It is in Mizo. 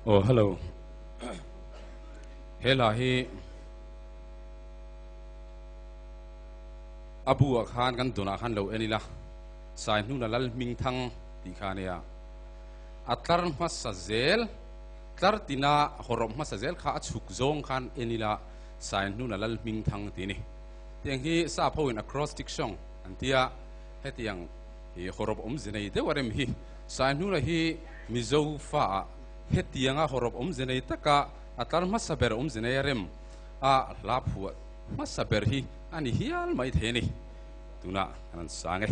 Oh hello he hla hi a bu ah khan kan dunah khan lo en ila Saihnuna Lalhmingthang tih kha a nia a tlar hmasa zel tlar tina hawrawp hmasa zel kha a chhuk zawng khan en ila Saihnuna Lalhmingthang tih a ni tiang hi sap ho in acrostic song an tia hetiang Hi hawrawp awmze nei deuh a rem hi. Saihnuna hi Mizo fa ah hetianga hawrawp awmze nei taka a tlar hmasa ber awmze nei a rem a hla phuah hmasa ber hi a ni hial mai thei a ni. Tunah kan han sang e.